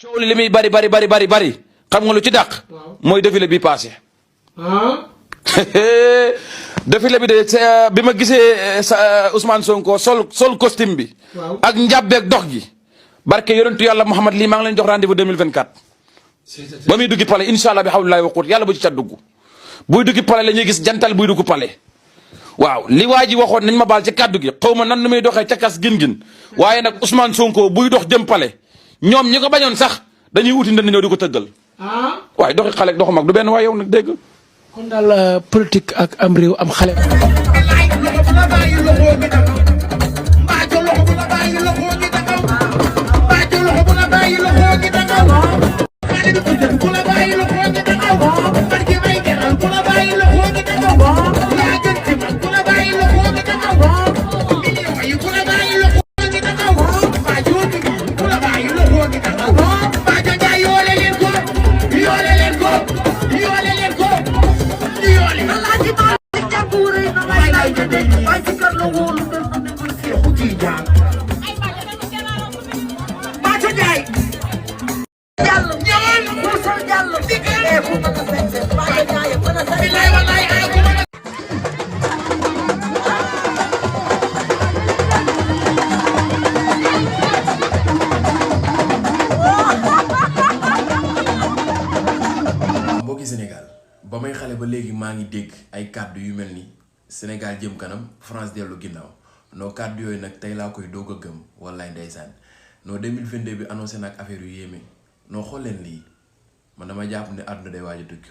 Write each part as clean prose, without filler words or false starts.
coow li muy bari xam nga lu ci dàq. mooy défilé bi passé. défilé bi de bi ma gisee Ousmane Sonko sol costume bi. ak njàbbeeg dox gi. barke yonentu yàlla Muhammad lii maa ngi leen jox rendez-vous 2024. ba muy duggi pale incha allah bi hawlillahi wa quwwati yàlla bu ci cat dugg. buy duggi pale la ñuy gis jantal buy dugg pale. waaw li waa ji waxoon nañ ma baal ci kàddu gi xaw ma nan nu muy doxee ca kas gin waaye nag Ousmane Sonko buy dox jëm pale ñoom ñi ko bañoon sax dañuy wuti ndënd ñëw di ko tëggal. waaye doxi xale doxu mag du benn waaye yow nag dégg. kon daal politique ak am réew am xale. mbokki Sénégal ba may xale ba léegi maa ngi dégg ay kàddu yu mel ni Sénégal jëm kanam France dellu ginnaaw noo kàddu yooyu nag tey laa koy doog a gëm wallaay ndeysaan noo 2022 bi annoncé nag affaire yu yéeme noo xool leen lii man dama jàpp ne àdduna day waaj a tukki.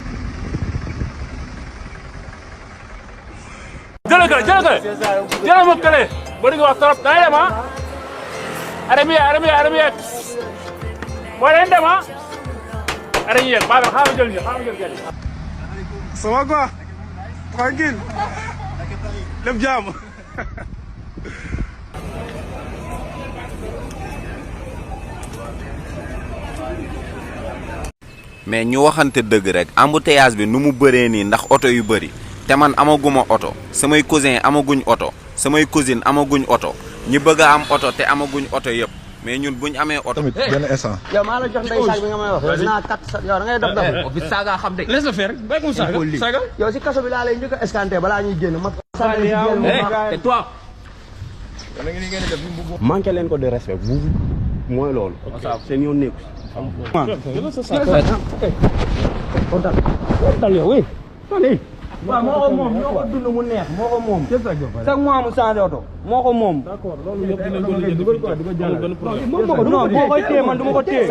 jëlal ma kële ba di nga wax trop dangay dem ah arrêté boo leen dem ah arrêté yéen xaaral ma jël gerte. Ça va quoi? Tranquille. Lépp jàmm. mais ñu waxante dëgg rek embouteillage bi nu mu bëree nii ndax oto yu bëri te man amaguma oto samay cousin amaguñ oto samay cousine amaguñ oto ñi bëgg a am oto te amaguñ oto yëpp mais ñun buñ amee oto. tamit benn instant. yow maa la jox ndey saag bi nga may wax yow dinaa kat sa yow da ngay dof dof fi saaga xam de. laisse le faire bàyyi ko saaga. yow si kaso bi laa lay njëkk a escanté balaa ñuy génn ma. et toi. manqué leen ko de respect bu mooy loolu. seen yoon nekku kontaan yow oui. waaw moo ko moom ñoo ko dund mu neex moo ko moom. chaque mois mu changé oto moo ko moom. d'accord loolu yëpp dinañ ko lijjanti di ko jàllale. non boo koy téye man du ma ko téye.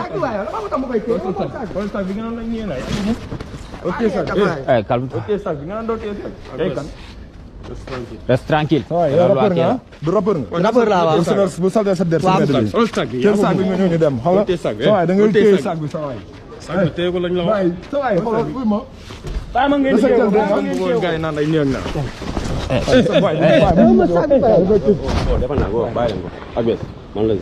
xool sax bi nga naan ñëwee naay. ok sax calme. ok sax bi nga naan doo téye sax. reste tranquille. rappeur nga du rappeur nga. rappeur laa waaw. bu saltee sa der si mbedd bi. xool sax bi teel saag bi nga ñëw ñu dem xam nga. sa waay da ngay téye saag bi sa waay. sax bi téye ko lañ la wax. waay sa waay xoolal uy ma. bàyyi ma ngeen di jéego bàyyi ma ngeen di jéego gars yi naan ay néew na. defal naa ko bàyyi leen ko. Akabess man la